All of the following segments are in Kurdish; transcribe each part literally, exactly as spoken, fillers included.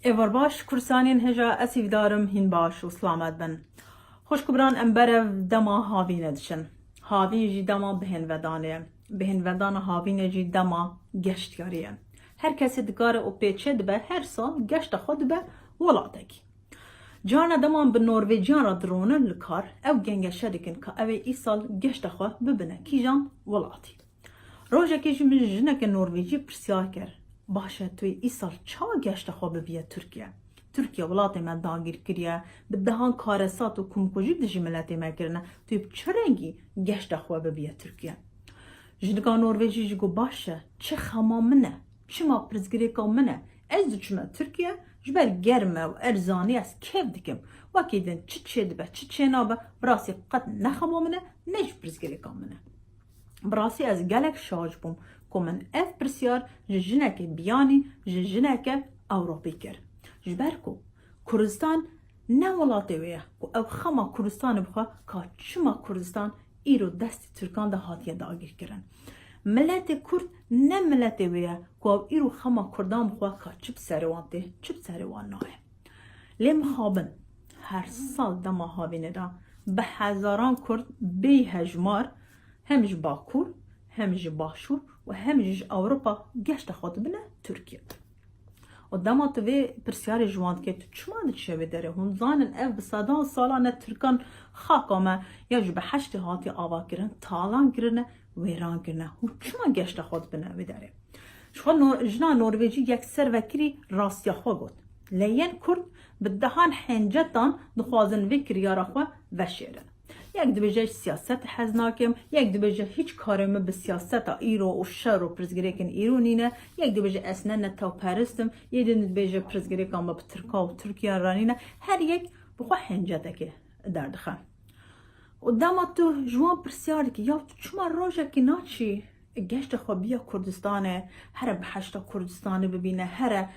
Êvar baş, Kurdistanên hêja, ez hîvdarim hîn baş û silamet bin. Xwişk û biran, em berev dema havînê diçin. Havîn jî dema bihênvedanê ye. Bihênvedana havînê jî dema geştiyarî ye. Her kesê dikare û pêçê dibe, her sal geşta xwe dibe welatekî. Carna dema em bi Norvêciyan re dironin li kar, ew gengeşe dikin ka ew ê îsal geşta xwe bibine kîjan welatî. Rojekê jî min ji jineke Norvêcî pirsyar kir, baş e, tu yê îsal çawa geşta xwe bibiye Tirkiye? Tirkiye welatê me dagîr kiriye, bi dehan karesat û kumkujî dijî miletê me kirine, tu yê bi çi rengî geşta xwe bibiye Tirkiye? Jinika Norvêcî jî got, baş e, çi xema min e, çima pirsgirêka min e, ez diçime Tirkiye, ji ber germ e û erzanî ez kêf dikim. Wekî din çi çêdibe, çi çênabe, bi rastî qet ne xema min e, ne jî pirsgirêka min e. Bi rastî ez gelek şaş bûm ku min ev pirsyar ji jinekê biyanî, ji jineke Ewropî kir. Ji ber ku Kurdistan ne welatê wê ye ku ew xema Kurdistanê bixwe, ka çima Kurdistan îro destê Tirkan de hatiye dagîrkirin. Miletê Kurd ne miletê wê ye ku ew îro xema Kurdan bixwe, ka çi bi serê wan tê, çi bi serê wan nayê. Lê mixabin, her sal dema havînê de bi hezaran Kurd bêhejmar hem ji Bakur, hem ji Başûr û hem jî ji Ewropa geşta xwe dibine Tirkiye. Û dema tu vê pirsyarê ji wan dikê, tu çima diçe wê derê? Hûn zanin ev bi sedan salan e Tirkan xaka me ya ji behiştê hatiye avakirin, talan kirine, wêran kirine. Hûn çima geşta xwe dibine wê derê? Ji xwe no-, jina Norvêcî yekser vekirî rastiya xwe got. Lê yên Kurd bi dehan hencetan dixwazin vê kiryara xwe veşêrin. Yek dibêje ji siyasetê hez nakim, yek dibêje hîç karê min bi siyaseta îro û şer û pirsgirêkên îro nîne, yek dibêje ez ne netewperist im, yê din dibêje pirsgirêka me bi Tirka û Tirkiye re nîne. Her yek bi xwe hencetekê derdixe. Û dema tu ji wan pirsyar dikî, ya tu çima rojekî naçî geşta xwe biya Kurdistanê, here behişta Kurdistanê bibîne, here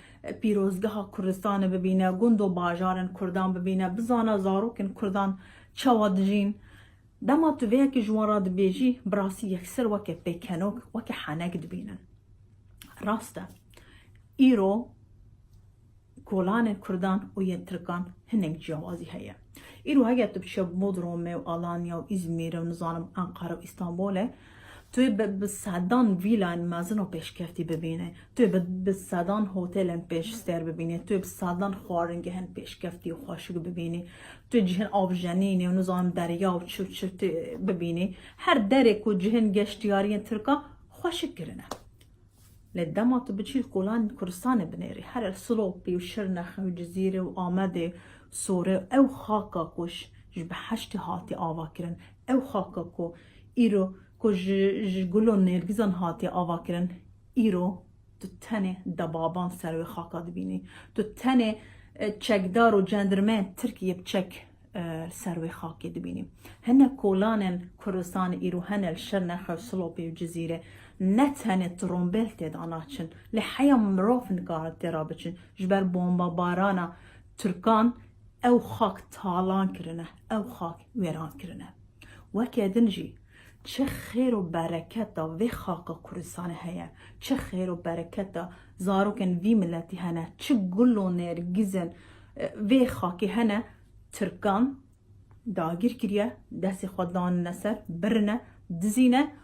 pîrozgeha Kurdistanê bibîne, gund û bajarên Kurdan bibîne, bizana zarokên Kurdan çawa dijîn. Dema tu vê yekê ji wan re dibêjî, bi rastî yekser weke pêkenok, weke henek dibînin. Rast e. Îro kolanên Kurdan û yên Tirkan hinek ciyawazî heye. Îro heger tu biçe Bodrumê û Alanya û Îzmîrê û nizanim Enqere û Îstanbulê, tu yê bi, bi sedan vîlayên mezin û pêşkeftî bibînî. Tu yê bi, bi sedan hotelên pêşster bibînî. Tu yê bi sedan xwaringehên pêşkeftî û xweşik bibînî. Tu yê cihên avjenînê û nizanim derya û çi û çi tu bibînî. Her derê ku cihên geştiyariyên Tirka xweşik kirine. Lê dema tu biçî kolanên Kurdistanê binêrî, here Silopî û Şirnexê û Cizîrê û Amedê, Sorê, ew xaka ku ji, ji behiştê hatiye avakirin, ew xaka ku îro ku ji, ji gul û nêrgizan hatiye avakirin, îro tu tenê debaban ser wê xaka dibînî. Tu tenê, e, çekdar û cendirmeyên Tirkiyê bi çek e, li ser wê xakê dibînî. Hene kolanên Kurdistanê îro hene li Şirnexê û Silopê û Cizîrê ne tenê trombêl tê de naçin, lê heya mirov nikare tê re biçin, ji ber bombabarana Tirkan ew xak talan kirine, ew xak wêran kirine. Weke din jî çi xêr û bereketa vê xaka Kurdistanê heye, çi xêr û bereketa zarokên vî miletî hene, çi gul û nêrgizên, e, vê xakê hene, Tirkan dagîr kiriye, destê xwe danine ser, birine, dizîne.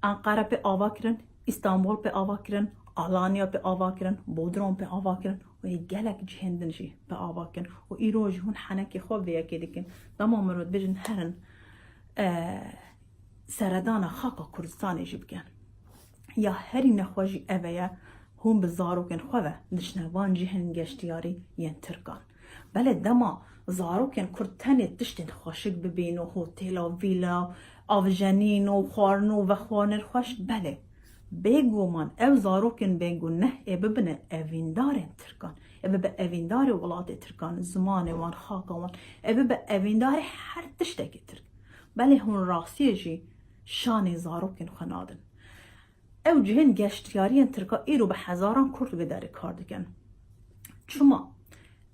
Enqere pê ava kirin, Îstanbul pê ava kirin, Alanya pê ava kirin, Bodrum pê ava kirin û yê gelek cihên din jî pê ava kirin. Û îro jî hûn henekê xwe vê yekê dikin. Dema mirov dibêjin herin, e, seredana xaka Kurdistanê jî bikin. Ya herî nexweş jî ev e ye, hûn bi zarokên xwe ve diçine van cihên geştiyarî yên Tirkan. Belê dema zarokên Kurd tenê tiştên xweşik bibîn û hotêla, vîla, avjenîn û xwarin û vexwarinên xweş, belê. Bêguman ew zarokên bêguneh ê bibine evîndarên Tirkan, ê bibe evîndarê welatê Tirkan, zimanê wan, xaka wan, ê bibe evîndarê her tiştekî Tirk. Belê hûn rastiyê jî şanê zarokên xwe nadin. Ew cihên geştiyariyên Tirka îro bi hezaran Kurd vê derê kar dikin. Çima?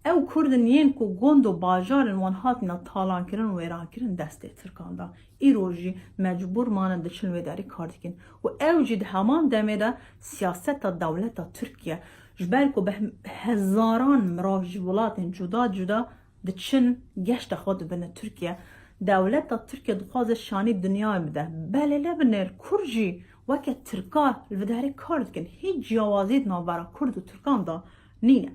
Ew Kurd in yên ku gund û bajarên wan hatine talankirin û wêrankirin destê Tirkan de, îro jî mecbûr mane diçin wê derê kar dikin. Û ew jî di heman demê de siyaseta dewleta Tirkiye Ji ber ku bi hezaran mirov ji welatên cuda cuda diçin, geşta xwe dibine Tirkiye. Dewleta Tirkiye dixwaze şanî dinyayê bide. Belê nebinêr, Kurd jî weke Tirka li vê derê kar dikin. Hîç ciyawazî di navbera Kurd û Tirkan de nîne.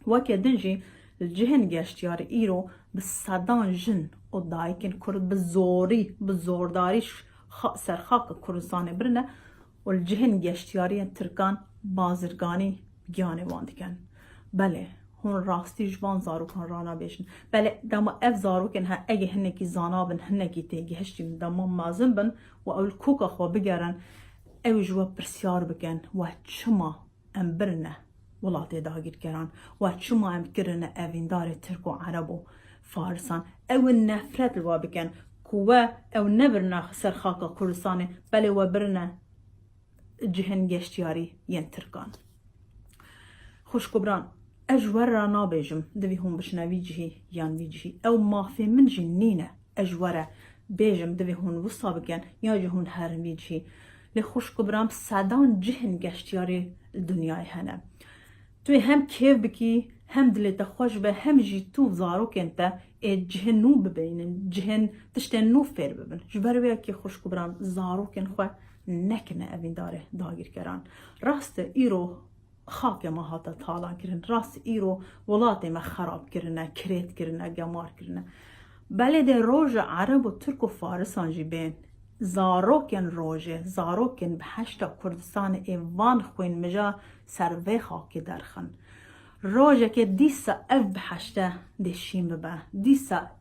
Weke din jî li cihên geştiyarî îro bi sedan jin û dayikên Kurd bi zorî, bi zordarî ş-, xa-, ser xaka Kurdistanê birine û li cihên geştiyariyên Tirkan bazirganî bi giyanê wan dikin. Belê, hûn rastî ji van zarokan ranabêjin. Belê, dema ev zarokên he, ege hinekî zana bin, hinekî têgihiştî bin, dema mezin bin û ew li koka xwe bigerin, ew ji we pirsyar bikin, we çima em birine welatê dagirkeran? We çima em kirine evîndarê Tirk û Ereb û Farisan? Ew in nefret li we bikin ku we ew nebirine ser xaka Kurdistanê, belê we birine cihên geştiyarî yên Tirkan. Xwişk û biran, ez ji we re nabêjim, divê hûn biçine vî cihî yan vî cihî. Ew mafê min jî nîne. Ez ji we re bêjim, divê hûn wisa bikin, yan jî hûn herin vî cihî. Lê xwişk û biran, sedan cihên geştiyarî li dinyayê hene. Tu yê hem kêf bikî, hem dilê te xweş be, hem jî tu zarokên te ê cihên nû bibînin, cihên tiştên nû fêr bibin. Ji ber wê yekê xwişk û biran, zarokên xwe nekine evîndarê dagirkeran. Rast e, îro xakê me hate talan kirin. Rast, îro welatê me xerab kirine, kirêt kirine, gemar kirine. Belê dê roja Ereb û Tirk û Farisan jî bên, zarokên rojê, zarokên biheşta Kurdistanê ê van xwîn mija ser vê xakê derxin. Rojekê dîsa ev biheşte dê şîn bibe. Dîsa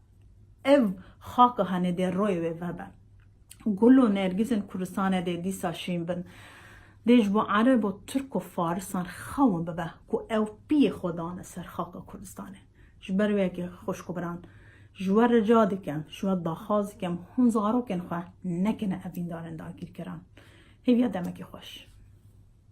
ev xaka henê dê royê wê vebe. Gul û nergizên Kurdistanê dê dîsa şîn bin. Dê ji bo Ereb û Tirk û Farisan xewin bibe ku ew piyê xwe dane ser xaka Kurdistanê. Ji ber wê yekê xwişk û biran, ji we rica dikim, ji we daxwaz dikim, hûn zarokên xwe nekine evîndarên dagîrkeran. Hêviya demekê xweş.